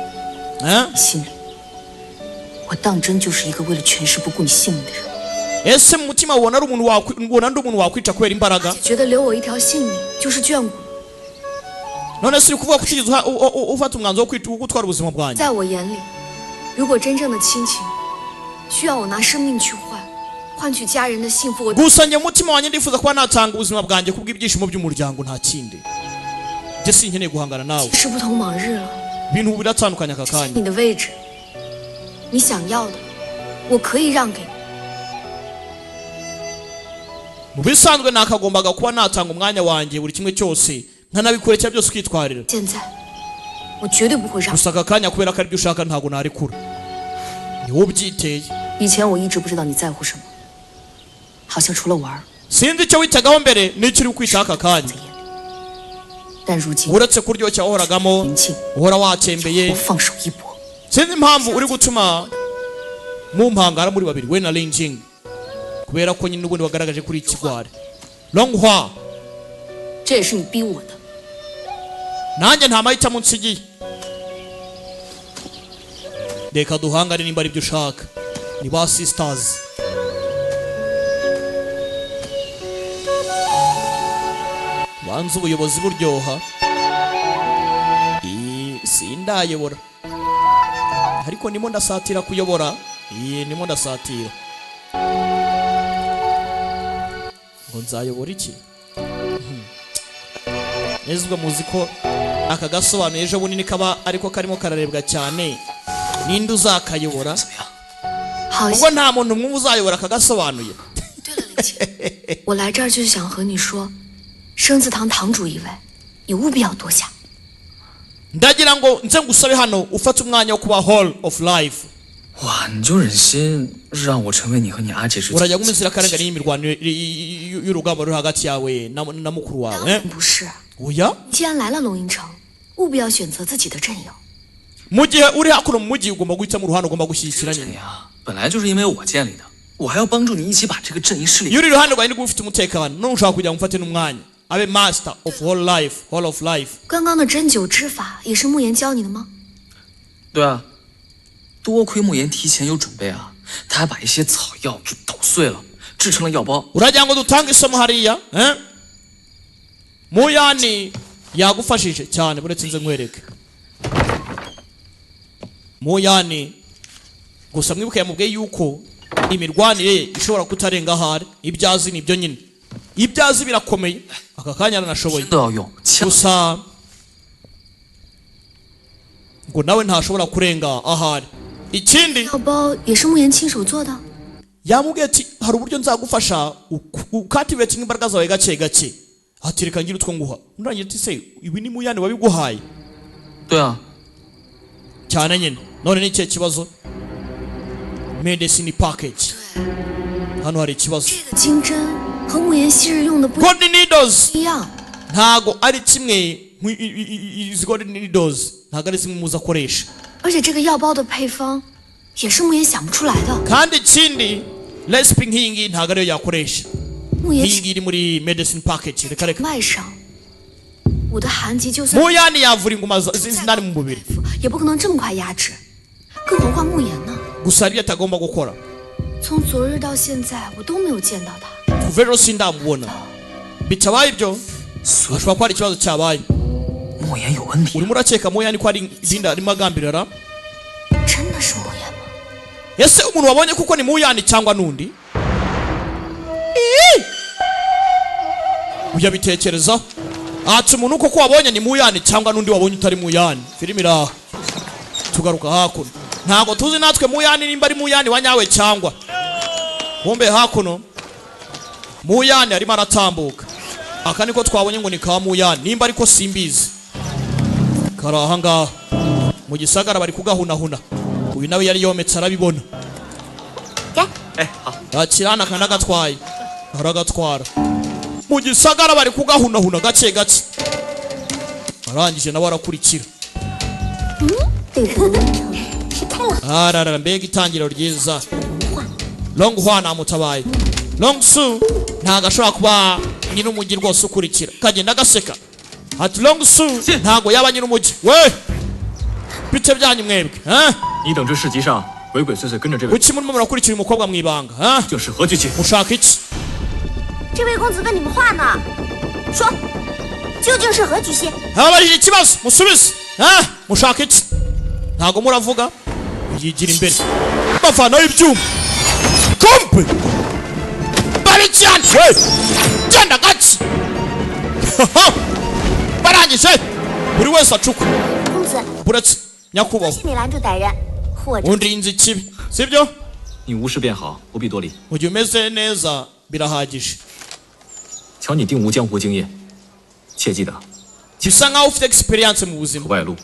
Eh? 心里，我当真就是一个为了权势不顾你性命的人。 Ese mu mutima ubona ari umuntu ubona ndi umuntu wakwica kubera imbaraga? 姐觉得留我一条性命就是眷顾。 None se uri kuvuga ko utigeze ufata umwanzuro wo wo gutwara ubuzima bwanjye? 在我眼里，如果真正的亲情需要我拿生命去换，换取家人的幸福，我 Gusa njye mu mutima wanjye ndifuza kuba natanga ubuzima bwanjye kubw'ibyishimo by'umuryango, nta kindi. Njye sinkeneye guhangana nawe. 是不同往日了。Ibintu biratandukanye aka kanya. 你的位置，你想要的，我可以让给你。 Mu bisanzwe nakagombaga kuba natanga umwanya wanjye, buri kimwe cyose nkanabikurekera byose ukitwarira. 现在，我绝对不会让。 Gusa aka kanya, kubera ko aribyo ushaka, ntabwo narekura, ni wowe ubyiteye. 以前我一直不知道你在乎什么，好像除了玩儿， Sinzi icyo witagaho mbere n'icyo uri kwitaho aka kanya. 但如今 Uretse kuryoshya wahoragamo, uhora watembeye. 放手一搏。 Sinzi impamvu uri gutuma mumpangara muri babiri, we na Linjing, kubera ko nyine n'ubundi wagaragaje kuri ikigwari Longhua. 这也是你逼我的。 Nanjye nta mahitamo nsigiye, reka duhangane nimba aribyo ushaka. Ni ba sisters. Banza ubuyobozi buryoha. Sindayobora ariko ndimo ndasatira kuyobora. Ndimo ndasatira ngo nzayobora iki? Neza ubwo muzi ko aka gasobanuye ejo bunini kaba ariko karimo kararebwa cyane, ninde uzakayobora? Ubwo nta muntu umwe uzayobora aka gasobanuye. 我来这儿就是想和你说，生字堂堂主一位，你务必要多下。 Ndagira ngo nze ngusabe hano ufate umwanya wo kuba hall of life. 哇，你就忍心让我成为你和你阿姐之间 Urajya guha inzirakarengane y'imirwano y'urugamba ruri hagati yawe na mukuru wawe? 不是， Oya. 你既然来了龙吟城，务必要选择自己的阵营。 Mu gihe uri hakuno mu mujyi, ugomba guhitamo uruhande ugomba gushyigikira nyine. 本来就是因为我建立的，我还要帮助你一起把这个阵营势力 Iyo uri iruhande rwawe nibwo ufite umutekano. None ushaka kugira ngo umfate n'umwanya abe master of whole life, hall of life. 刚刚的针灸之法也是慕言教你的吗？ 对啊，多亏慕言提前有准备啊，他还把一些草药给捣碎了，制成了药包。 Uragira ngo dutange isomo hariya, eh? Muyani yagufashije cyane. Buretse nze nkwereke Muyani. Gusa mwibuke yamubwiye yuko imirwanire ye ishobora kutarenga ahari ibyo azi. Nibyo nyine, ibyo azi birakomeye, aka kanya aranashoboye. Gusa ngo nawe ntashobora kurenga ahari ikindi. 药包也是慕言亲手做的。 Yamubwiye ati hari uburyo nzagufasha ukativate imbaraga zawe gake gake. Ati reka ngire utwo nguha. Urangira ati se ibi ni Muyani wabiguhaye? 对啊， Cyane nyine. None ni ikihe kibazo? Medicine package, hano hari ikibazo. 这个金针和慕言昔日用的不 Golden needles 一样。 Ntago ari kimwe izi golden needles ntago ari zimwe muzi akoresha. 而且这个药包的配方，也是慕言想不出来的。 Kandi ikindi, recipe nk'iyi ngiyi ntago ariyo yakoresha. 慕言 Nk'iyi ngiyi iri muri medicine package, reka reka. 外伤，我的寒疾就算 Muyani yavura inguma z'indani mu mubiri, 也不可能这么快压制，更何况慕言呢？ gusa hari ibyo atagomba gukora. 从昨日到现在，我都没有见到他。 Kuva ejo sindamubona. Bitabaye ibyo hashobora kuba hari ikibazo cyabaye. Urimo urakeka Muyani ko hari ibindi arimo agambirira? 真的是慕言吗？ Ese umuntu wabonye kuko ni Muyani cyangwa n'undi? Ii! Uyabitekerezaho ati umuntu koko wabonye ni Muyani cyangwa n'undi wabonye utari Muyani? Filime iraha, tugaruka hakuno, ntabwo tuzi natwe Muyani nimba ari Muyani wa nyawe cyangwa kumbe hakuno Muyani arimo aratambuka. Aka niko twabonye ngo ni ka Muyani, nimba ariko simbizi. Kari aha ngaha mu gisagara, bari kugahunahuna. Uyu nawe yari yometse arabibona. Akirana akanagatwaye, aragatwara mu gisagara, bari kugahunahuna gake gake. Arangije nawe arakurikira. Ararara, mbega itangiriro ryiza! Long Hua namutabaye. Long Su ntago ashobora kuba nyir'umujyi rwose. Ukurikira kagenda gaseka ati Long Su ntago yaba nyir'umujyi we. Bice byanyu mwebwe, eh? 你等这市集上鬼鬼祟祟跟着这位， Kuki murimo murakurikira uyu mukobwa mu ibanga, eh? 这是何居心？ Mushaka iki? 这位公子问你们话呢，说，究竟是何居心？ Ababajije ikibazo, musubize, eh? Mushaka iki? Ntago muravuga. Yigira imbere, bavanaho ibyuma kumpe bari cyane we. Genda gake. Barangije buri wese acukwa. 公子，子， Buretse nyakubahwa. 谢你拦住歹人，我这 Undinze ikibi, sibyo? 你无事便好，不必多礼。 Mu gihe umeze neza birahagije. 瞧你定无江湖经验，切记得 Bisa nkaho ufite experience mu buzima. 不外露。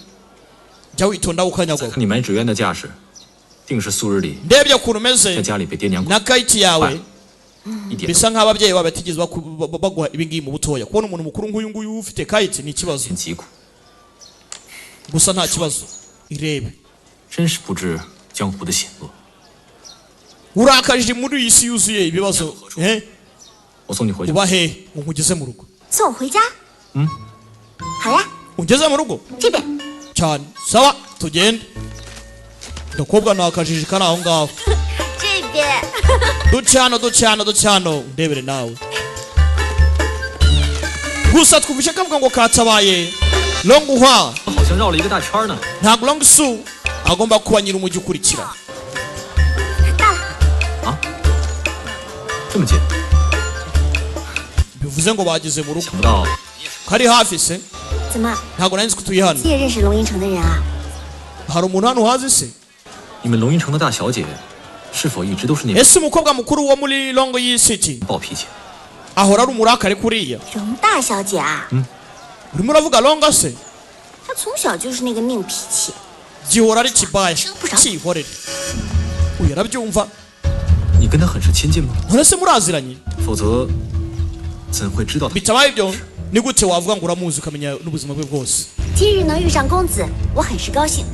Jya witonda ukanyagwa. 看你买纸鸢的架势，定是素日里 Ndebye ukuntu 在 umeze 家里被爹娘 na kayiti yawe, 一点 bisa nkaho ababyeyi bawe batigeze baguha ibi ngibi mu butoya. Kubona umuntu mukuru nk'uyu nguyu ufite kayiti ni ikibazo. 疾苦， Gusa nta kibazo, irebe. 真是不知江湖的险恶。 Urakaje muri iyi si yuzuye ibibazo, eh? 我送你回去。 Uba hehe ngo nkugeze mu rugo? 送我回家。嗯，好呀， Ungeze mu rugo 这边。 cyane. Sawa, tugende. Gakobwa ni akajiji kari aho ngaho. 这边。 Duce hano, duce hano, duce hano, ndebere nawe. Gusa twumvishe kavuga ngo katabaye Longuhwa. 好像绕了一个大圈呢。 Ntabwo Long Su agomba kuba nyiri umujyi ukurikira. 这么近， Bivuze ngo bageze mu rugo. 想不到 Kari hafi se. 怎么， Ntabwo nari nzi ko utuye hano. 你也认识龙吟城的人啊？ Hari umuntu hano uhazi se? 你们龙云城的大小姐是否一直都是那 Ese umukobwa mukuru wo muri Long Yi City 暴脾气？ ahora ari umurakare kuriya? 荣大小姐啊， Urimo uravuga Longa se? 她从小就是那个拧脾气。 Gihora ari kibaya cyihorere. Uyu arabyumva. 你跟她很是亲近吗？ None se muraziranye? 否则怎会知道她？ Bitabaye ibyo ni gute wavuga ngo uramuzi ukamenya n'ubuzima bwe bwose? 今日能遇上公子，我很是高兴。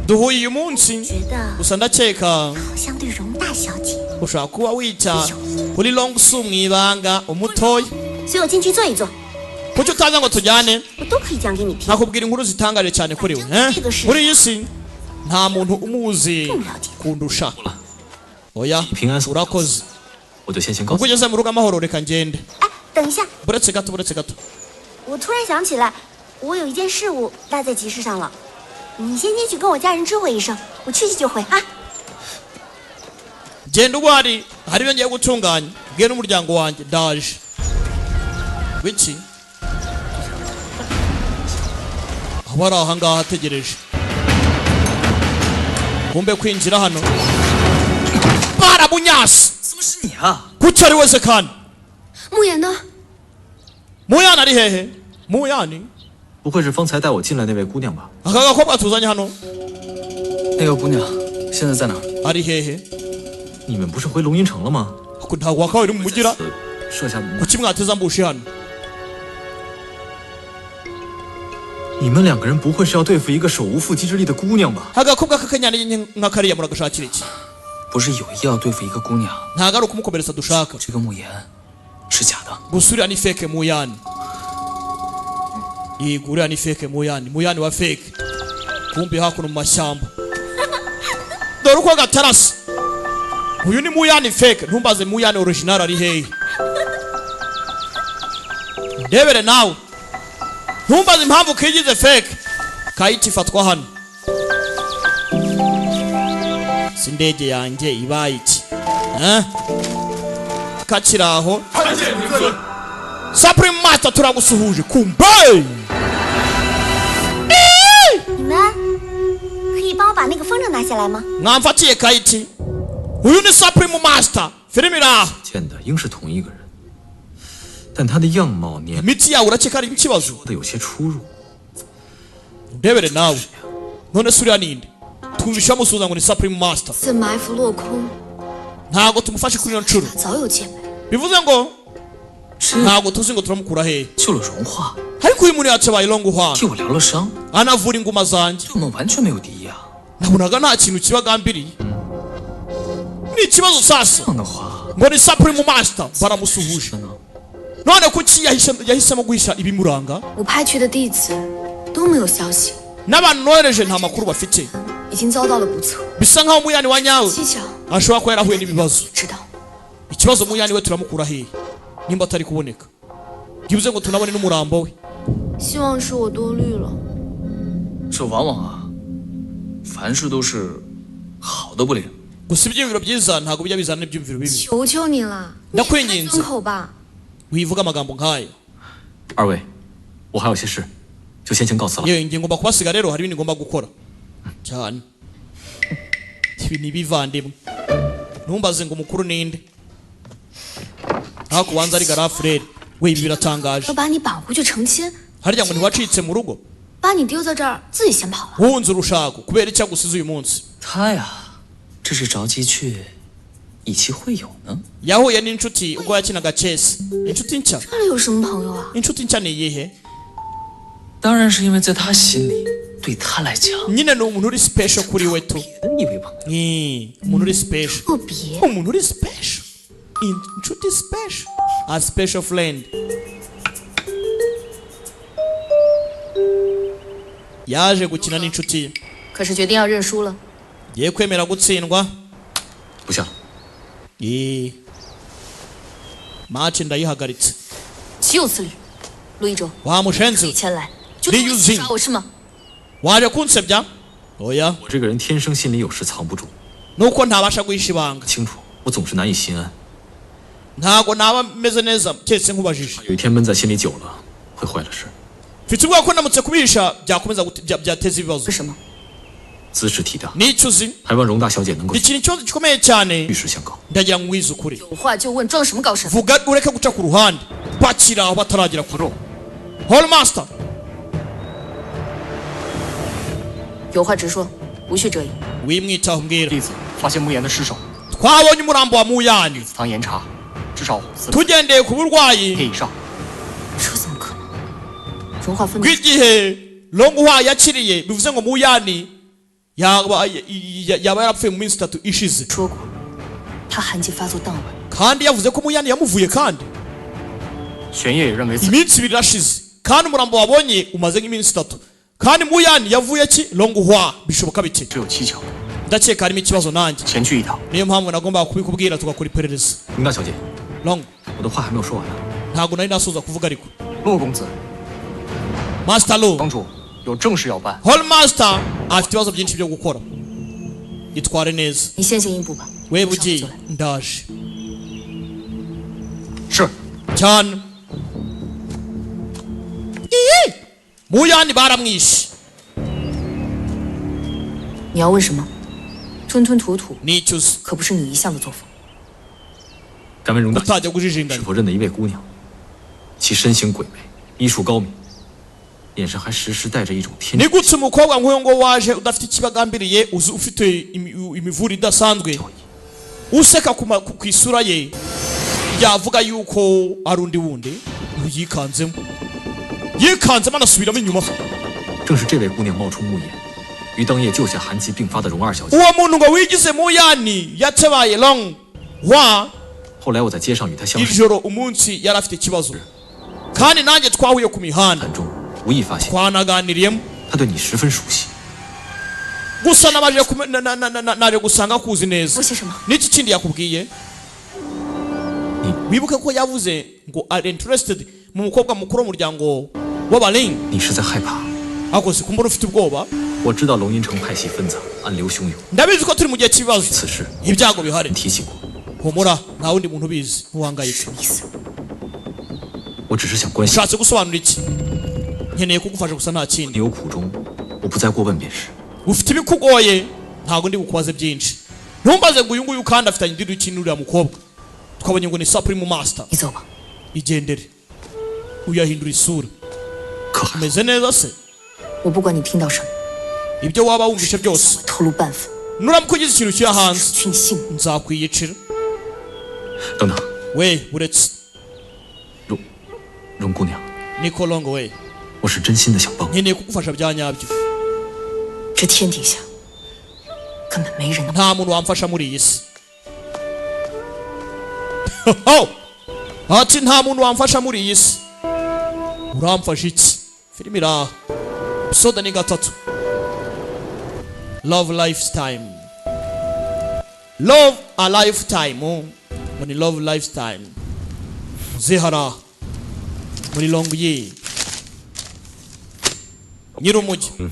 Duhuye uyu munsi. 觉得 Gusa ndakeka 好像对荣大小姐， ushobora kuba wita kuri Long Su mu ibanga umutoya. 随我进去坐一坐， Kuki utaza ngo tujyane? 我都可以讲给你听。 Nkakubwira inkuru zitangaje cyane kuri we, eh? Muri iyi si nta muntu umuzi kundusha. Oya, 平安 urakoze. 我就先行告 Ubwo 辞。 ugeze mu rugo amahoro, reka ngende. 等一下， Buretse gato, buretse gato. 我突然想起来，我有一件事物落在集市上了。你先进去跟我家人知会一声，我去去就回啊。 Genda ubu hari ibyo ngiye gutunganya, mbwire n'umuryango wanjye ndaje. Wiki aba ari aha ngaha ategereje kumbe kwinjira hano baramunyasi. 怎么是你啊？ Kuki ari wese kandi? 穆言呢？ Muyani ari hehe? Muyani? 不会是方才带我进来那位姑娘吧？ Aka gakobwa tuzanye hano. 那个姑娘现在在哪儿？ Ari hehe? 你们不是回龙云城了吗？ Ntabwo wakabaye uri mu mujyi ra? 设下 Kuki mwateze ambushi hano? 你们两个人不会是要对付一个手无缚鸡之力的姑娘吧？ Agakobwa k'akanyana nka kariya muragashakira iki? 不是有意要对付一个姑娘， Ntabwo ari ukumukomeretsa dushaka. 这个穆言是假的。 Gusa uriya ni fake Muyani. Yego, uriya ni fake Muyani, Muyani wa fake. Kumbi hakuno mu mashyamba dore uko gatarasa. Uyu ni Muyani fake, ntumbaze Muyani original ari hehe. Ndebere nawe, ntumbaze impamvu kigize fake. Kayiti ifatwa hano si indege yanjye ibaye iki, eh? Kakiri aho, Supreme Master turagusuhuje kumbe. 你们可以帮我把那个风筝拿下来吗？ Mwamfatiye kayiti. Uyu ni Supreme Master, filime iri aha. 见的应是同一个人，但他的样貌年 Imiti yawe urakeka ari ikibazo 的有些出入。 Ndebere nawe, none se uriya ninde twumvisha bamusuhuza ngo ni Supreme Master? 次埋伏落空， Ntabwo tumufashe kuri iyo nshuro. 早有戒备。 Bivuze ngo ntabwo tuzi ngo turamukura hehe. 救了荣华， Ariko uyu muntu yatabaye Longuhwa, 替我疗了伤， anavura inguma zanjye. 对我们完全没有敌意啊。 Nabonaga nta kintu kibagambiriye, ni ikibazo sasa. 这样的话， Ngo ni Supreme Master baramusuhuje. None kuki yahisemo guhisha ibimuranga? 我派去的弟子都没有消息， N'abantu nohereje nta makuru bafite. 已经遭到了不测。 Bisa nkaho Muyani wa nyawe 蹊跷， ashobora kuba yarahuye n'ibibazo. 知道 Ikibazo, Muyani we turamukura hehe nimba atari kuboneka? Byibuze ngo tunabone n'umurambo we. 希望是我多虑了。 这往往啊，凡事都是好的不灵。 Gusa ibyiyumviro byiza ntabwo bijya bizana n'ibyumviro bibi. 求求你了，你也开 Ndakwinginze 尊口吧。 wivuga amagambo nk'ayo. 二位，我还有些事，就先行告辞了。 Yewe, ngiye ngomba kubasiga rero, hari ibindi ngomba gukora cyane. Ibi ni ibivandimwe, ntumbaze ngo umukuru ninde, ariko ubanza ari grand frère we. Ibi biratangaje. 我把你绑回去成亲， Harya ngo ntiwacitse mu rugo? 把你丢在这儿，自己先跑了。 Wunze urushako kubera icyo agusize uyu munsi? 他呀，这是着急去以期会友呢。 Yahuye n'inshuti ubwo yakinaga chess, inshuti nshya. 这里有什么朋友啊？ Inshuti nshya ni iyihe? 当然是因为在他心里，对他来讲， Nyine ni umuntu uri special kuri we tu. 一位朋友。 Ni umuntu uri special. 特别 Umuntu uri special, inshuti special, a special friend. Yaje gukina n'inshuti ye. 可是决定要认输了。 Ngiye kwemera gutsindwa. 不下了。 Eh. Match ndayihagaritse. 岂有此理！陆一舟， Wa mushenzi we. 前来就 Li Yuzin 抓我是吗？ Waje kunsebya? Oya. 我这个人天生心里有事藏不住， Nuko ntabasha guhisha ibanga. 清楚，我总是难以心安。 Ntago naba meze neza keretse nkubajije. 有一天闷在心里久了，会坏了事。 Mfite ubwoba ko ndamutse kubihisha byakomeza byateza ibibazo. 什么？ 兹事体大， Nicyo uzi. 还望荣大小姐能够 Ikintu ikibazo gikomeye cyane. 遇事相告。 Ndagira ngo ngwize ukuri. 有话就问，装什么高深？ Vuga ureke guca ku ruhande. Bakiri aho bataragera kure. Hall master. 有话直说，无需遮掩。 Wimwitaho, mbwira. 弟子发现穆言的尸首， Twabonye umurambo wa Muyani. 祠堂严查，至少死 Tugendeye ku burwayi 天以上。 这怎么可能？融化分明 bw'igihe Longuhwa yakiriye, bivuze ngo Muyani yaba yarapfuye mu minsi 3 ishize. 说过，他寒气发作当晚， Kandi yavuze ko Muyani yamuvuye kandi 玄烨也认为此 iminsi 2 irashize, kandi umurambo wabonye umaze nk'iminsi 3, kandi Muyani yavuye ki Longuhwa, bishoboka bite? 事有蹊跷， Ndakeka harimo ikibazo nanjye. 前去一趟。 Niyo mpamvu nagombaga kubikubwira tugakora iperereza. 荣大小姐， Long, 我的话还没有说完呢。 ntabwo nari nasoza kuvuga ariko. 陆公子， Master Lu, 帮主有正事要办， Hall Master afite ibibazo byinshi byo gukora. Itware neza. 你先行一步吧。 Wewe ugiye, ndaje. 是。 Cyane. Iyi! Muyani baramwishe. 你要问什么？吞吞吐吐 Nicyo uzi. 可不是你一向的作风。 敢问荣大小 Utajya 姐 kujijinganya. 是否认得一位姑娘？其身形鬼魅，医术高明，眼神还时时带着一种天 Ni gute umukobwa nk'uyu ngo waje udafite ikibagambiriye, uzi ufite imivure idasanzwe, useka ku isura ye, yavuga yuko ari undi wundi? Yikanzemo, yikanzemo, anasubiramo inyuma. 正是这位姑娘冒充穆言，于当夜救下寒疾病发的荣二小姐。 Uwo muntu ngo wigize Muyani yatabaye Long wa 后来我在街上与她相识， ijoro umunsi yari afite ikibazo, kandi nanjye twahuye ku mihanda, 中无意发现 twanaganiriyemo. 她对你十分熟悉。 Gusa nabaje naje gusanga kuzi neza. 说些什么？ N'iki kindi yakubwiye? Wibuke ko yavuze ngo ari interested mu mukobwa mukuru w'umuryango w'abaling. 你是在害怕？ Ako si kumbura ufite ubwoba? 我知道龙阴城派系纷杂，暗流汹涌。 Ndabizi ko turi mu gihe cy'ibibazo, 此事 ibyago bihari. 提起过， Humura, nta wundi muntu ubizi, ntuhangayike. 我只是想关心 Ushatse gusobanura iki? Nkeneye kugufasha gusa, nta 你 kindi. 有苦衷，我不再过问便是。 Ufite ibikugoye, ntabwo ndi bukubaze byinshi. Ntumbaze ngo uyu nguyu kandi afitanye indi kintu n'uriya mukobwa twabonye ngo ni supreme master. 你走吧。 Igendere. Uyahindura isura. 可还 Umeze neza se? 我不管你听到什么， Ibyo waba wumvishe byose, 透露半分， nuramuka ugize ikintu ushyira hanze, 取你性命。 nzakwiyicira. 等等， We uretse. 荣姑娘， Niko Longo we, 我是真心的想帮你。 nkeneye kugufasha bya nyabyo. 这天底下根本没人能。 Nta muntu wamfasha muri iyi si. Ati nta muntu wamfasha muri iyi si, uramfasha iki? Filime iraha, episode ni 3, love lifetime, love a lifetime, ngo ni love lifetime. Zihara muri long ye nyir'umujyi.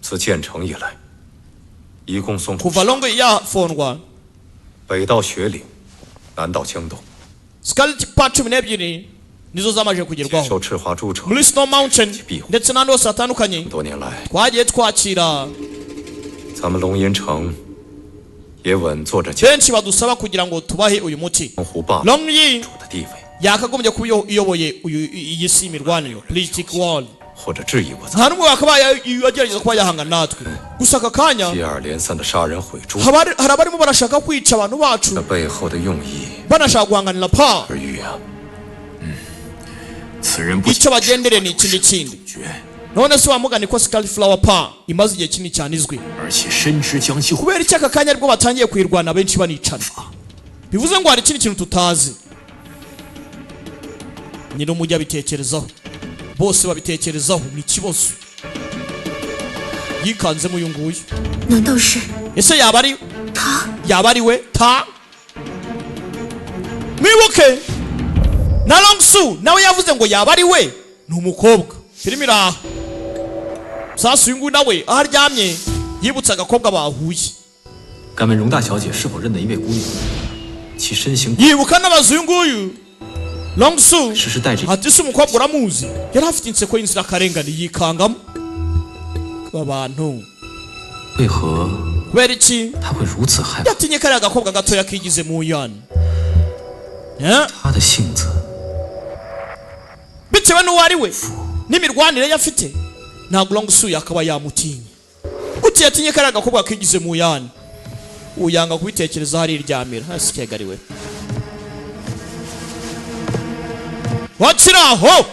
自建成以来，一共送出 Kuva long yafondwa, 北到雪岭，南到江东， Scarlet Part 12 Nizo zamaze kugerwaho 受赤华诸者 muri Snow Mountain ndetse n'ahandi hose hatandukanye. 多年来， Twagiye twakira 咱们龙岩城也稳坐着江 benshi badusaba kugira ngo tubahe uyu muti. 湖霸 Long Yi 主的地位， yakagombye kuba iyoboye iyi si, imirwanire politic world. 或者质疑过咱 Nta n'umwe wakabaye agerageza kuba yahangana natwe. Gusa aka kanya 们接二连三的杀人毁猪， hari abarimo barashaka kwica abantu bacu, 这背后的用意 banashaka guhanganira pa. 而欲啊， 此人不 Icyo bagendereye ni ikindi kindi. None se wamugani ko Scarlet Flower pa imaze igihe kinini cyane izwi, 而且深知江西 kubera iki aka kanya aribwo batangiye kuyirwana, benshi banicana? Bivuze ngo hari ikindi kintu tutazi. Nyir'umujyi abitekerezaho, bose babitekerezaho, ni ikibazo yikanzemo uyu nguyu. 难道是 Ese yaba ari we ta? Mwibuke na Longsu nawe yavuze ngo yaba ari we. Ni umukobwa, filime iraha. Sasa uyu nguyu nawe aho aryamye yibutse agakobwa bahuye. 敢问荣大小姐是否认得一位姑娘？其身形 Yibuka n'abazu uyu nguyu Longsu 时时带着 ati: "Se umukobwa uramuzi?" Yari afite inseko y'inzirakarengane, yikangamo abantu. 为何 Kubera iki 她会如此害怕？ yatinye kariya gakobwa gatoya kigize mu yana? Eh? 她的性子 Bitewe n'uwo ari we n'imirwanire ye afite, ntabwo Longsu yakaba yamutinye. Gute yatinye kariya gakobwa kigize mu yana? Uyanga kubitekereza, hariryamira hasi kegariwe wakiri aho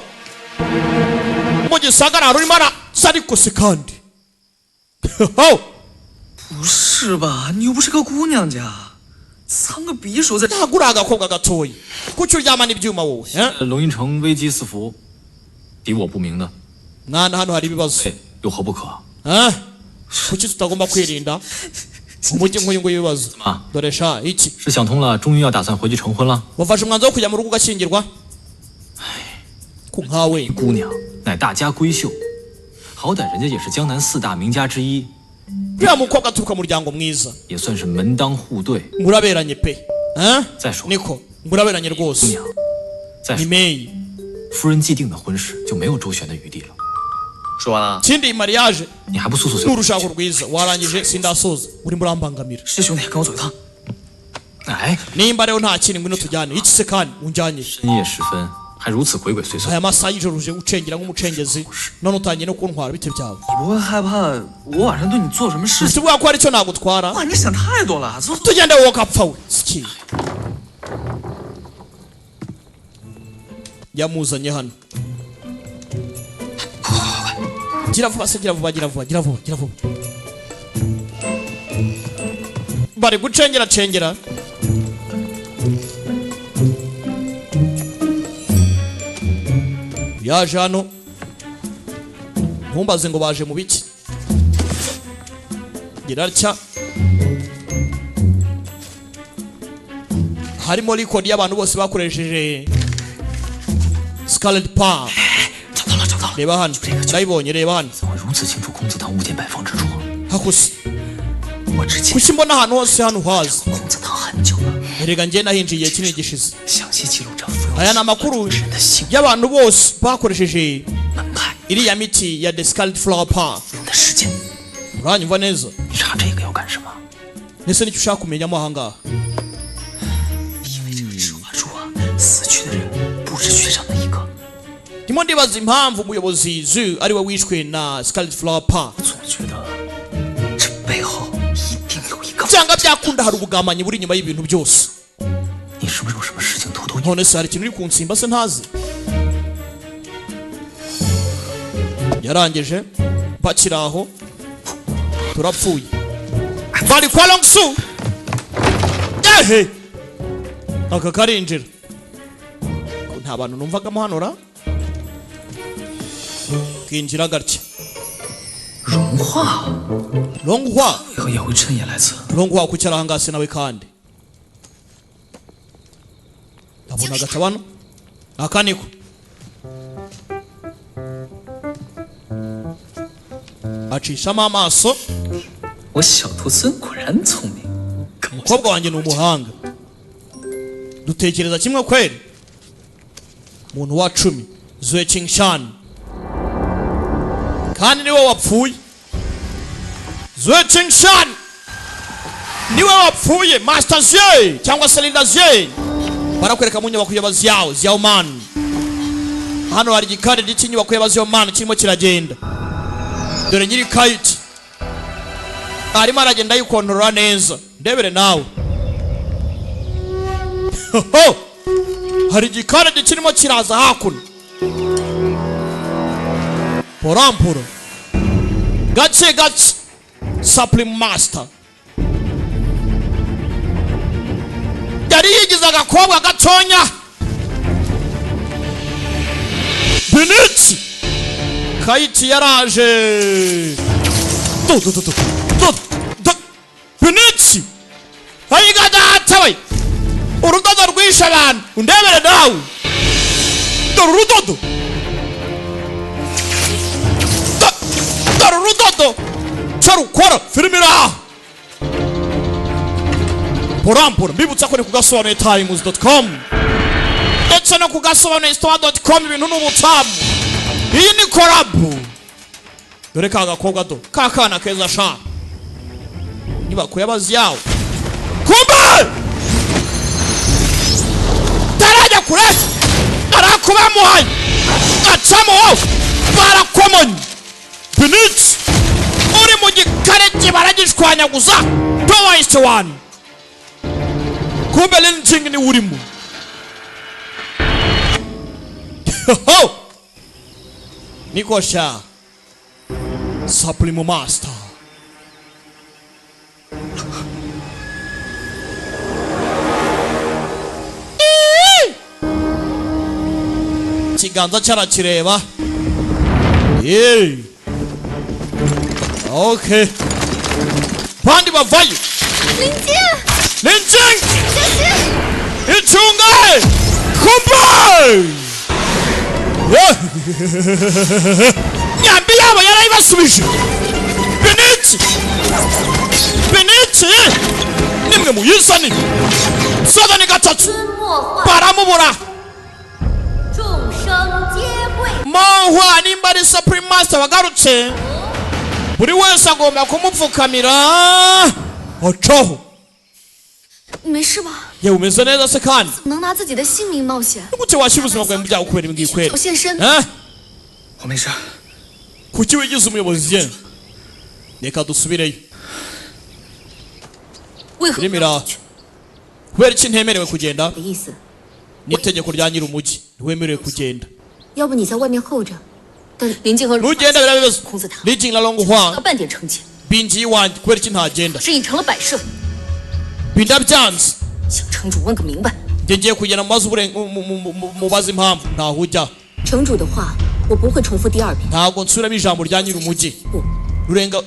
mu gisagara rurimo arasa, ariko se kandi ho. 不是吧？你又不是个姑娘家，藏个匕首在。 Ntabwo uri agakobwa gatoya, kuki uryamana ibyuma wowe, eh? 龙云城危机四伏，敌我不明的， Mwana, hano hari ibibazo. 哎，有何不可？ Eh? Kuki tutagomba kwirinda umujyi nk'uyu nguyu w'ibibazo? 啊， Dore sha iki. 是想通了，终于要打算回去成婚了。 Wafashe umwanzuro wo kujya mu rugo ugashyingirwa ku nkawe? 姑娘乃大家闺秀，好歹人家也是江南四大名家之一， Uriya mukobwa aturuka mu muryango mwiza. 也算是门当户对。 Muraberanye pe. Eh? 再说， Niko muraberanye 姑 rwose. 娘，再 Ni 说， Meyi. 夫人既定的婚事就没有周旋的余地了。说完了， Ikindi, mariage 你还不速速 ni 随？ urushako rwiza. Warangije? Sindasoza, urimo urambangamira. 是兄弟，跟我走一趟。 哎， Nimba rero nta kindi, ngwino tujyane. Iki se kandi unjyanye? 深夜时分还如此鬼鬼祟祟， Aya masaha y'ijoro uje ucengera nk'umucengezi, none utangiye no kuntwara, bite byawe? 你不会害怕我晚上对你做什么事情？ Ufite ubwoba ko hari icyo nagutwara? 哇，你想太多了。走， Tugende wowe kapfa we siki. Yamuzanye hano. Gira vuba se, gira vuba, gira vuba, gira vuba, gira vuba. Bari gucengera cengera. Yaje hano, ntumbaze ngo baje mu biki. Gira atya, harimo record y'abantu bose bakoresheje Scarlet Palm. 找到了，找到了。 Reba hano, ndayibonye, reba hano. 怎么如此清楚孔子堂物件摆放之处？ Hakusi. 我之前 Kuki mbona ahantu hose hano uhazi? 孔子堂很久了， Erega njye nahinjiye igihe kinini gishize. 详细记录着服用 Aya ni amakuru 人的性 y'abantu bose bakoresheje 门派 iriya miti ya The Scarlet Flower Palm. 服用的时间。 Uranyumva neza? 你查这个要干什么？ Ese nicyo ushaka kumenyamo ahangaha? 因为这个赤华珠啊，死去的人不止学长的一个。 Ndimo ndibaza impamvu umuyobozi Zu ariwe wishwe na Scarlet Flower Palm. 总觉得这背后一定有一个。 Byanga byakunda hari ubugambanyi buri inyuma y'ibintu byose. 你是不是有什么事情偷偷？ None se hari ikintu uri kunsimba se ntazi? Yarangije bakiri aho, turapfuye. Bari kwa Longsu ehe, aka karinjira ko nta bantu numvagamo hano ra, kinjira gatya. 融化， Longhua. 为何也会趁夜来此？ Longhua kuki ari ahangaha se nawe kandi? Ndabona agatabano aka niko acishamo amaso. 我小徒孙果然聪明，跟我 Umukobwa wanjye ni umuhanga, dutekereza kimwe kweri. Muntu wa 10 Zue Qingshan, kandi niwe wapfuye. Zue Qingshan niwe wapfuye. Master Zue cyangwa se Linda Zue barakwereka mu nyubako y'abaziyawo Xiaoman. Hano hari igikari cy'inyubako y'abaziyawo kirimo kiragenda. Dore nyiri kite arimo aragenda yikontorora neza, ndebere nawe. Hari igikari kirimo kiraza hakuno, poramporo gace gace. Supreme Master yari yigize agakobwa gatonya. Benitsi kayiti yaraje. Do do do do do do. Benitsi ayiga data we, urudodo rwishe abantu, undebere nawe. Dore urudodo, dore urudodo cyo rukora filime iraha. Porampora mbibutsa ko ni ku gasobanuye times.com ndetse no ku gasobanuye store.com. Ibintu ni ubutamu. Iyi ni korabu. Dore ka gakobwa do ka kana keza sha, inyubako y'abaziyawo. Kumbe tarajya kure arakubamuhaye acamo barakomonye. Benitsi uri mu gikarege baragishwanyaguza twice one. Kumbe Lin Jing ni urimo. Niko sha Supreme Master. Ikiganza cyarakireba. Okay. Bandi bavayo. Lin Jing! Lin Jing! Icunge! Kumbe! Nyambi yabo yarayibasubije. Benitsi! Benitsi! Nimwe muyizane. Sodani gatatu. Baramubura. Mohwa nimba ari Supreme Master wagarutse, buri wese agomba kumupfukamira. Ochoho. 没事吧？ Yewe umeze neza se kandi? 能拿自己的性命冒险？ Gute washyira ubuzima bwawe mu byago kubera ibi ngibi kwera? 现身。 我没事。 Kuki wigize umuyobozi ye? Reka dusubireyo. Filime kubera iki ntemerewe kugenda? N'itegeko rya nyir'umujyi ntiwemerewe kugenda. 要不你在外面候着，等林静和 Nugenda birabibazo. Lin Jing na Long Hua 半点成绩， binjiye iwanjye kubera iki ntagenda? 是已成了摆设。 Bindabyanze. 向城主问个明白。 Njye ngiye kugenda mubaze impamvu ntaho ujya. 城主的话我不会重复第二遍。 Ntabwo nsubiramo ijambo rya nyir'umujyi. Rurenga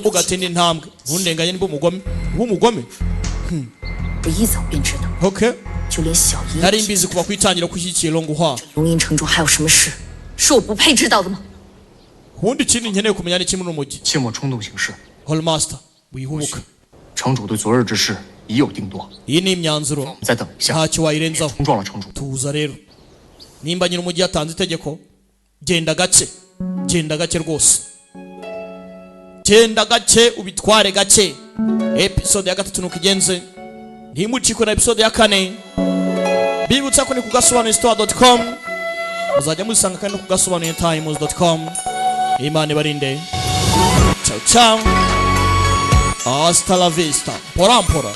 ugatenda intambwe ntundenganye niba umugome uba umugome. 我一早便知道。 Okay. 就连小姨 Nari mbizi kuva ku itangira ko ushyigikiye Long Hua. 龙吟城主还有什么事是我不配知道的吗？ Ubundi ikindi nkeneye kumenya ni kimwe n'umujyi. 切莫冲动行事。 Hall Master wihubuka. 城主对昨日之事已有定夺。 Iyi ni imyanzuro. 再等一下。 Ntacyo wayirenzaho. 冲撞了城主。 Tuza rero. Nimba nyir'umujyi yatanze itegeko, genda gake. Genda gake rwose. Genda gake ubitware gake. Episode ya 3 nuko igenze. Ntimucikwe na episode ya 4. Bibutsa ko ni ku gasobanuye-store.com. Muzajya muzisanga kandi no ku gasobanuye-times.com. Imana ibarinde. Ciao ciao. Hasta la vista. Pora pora.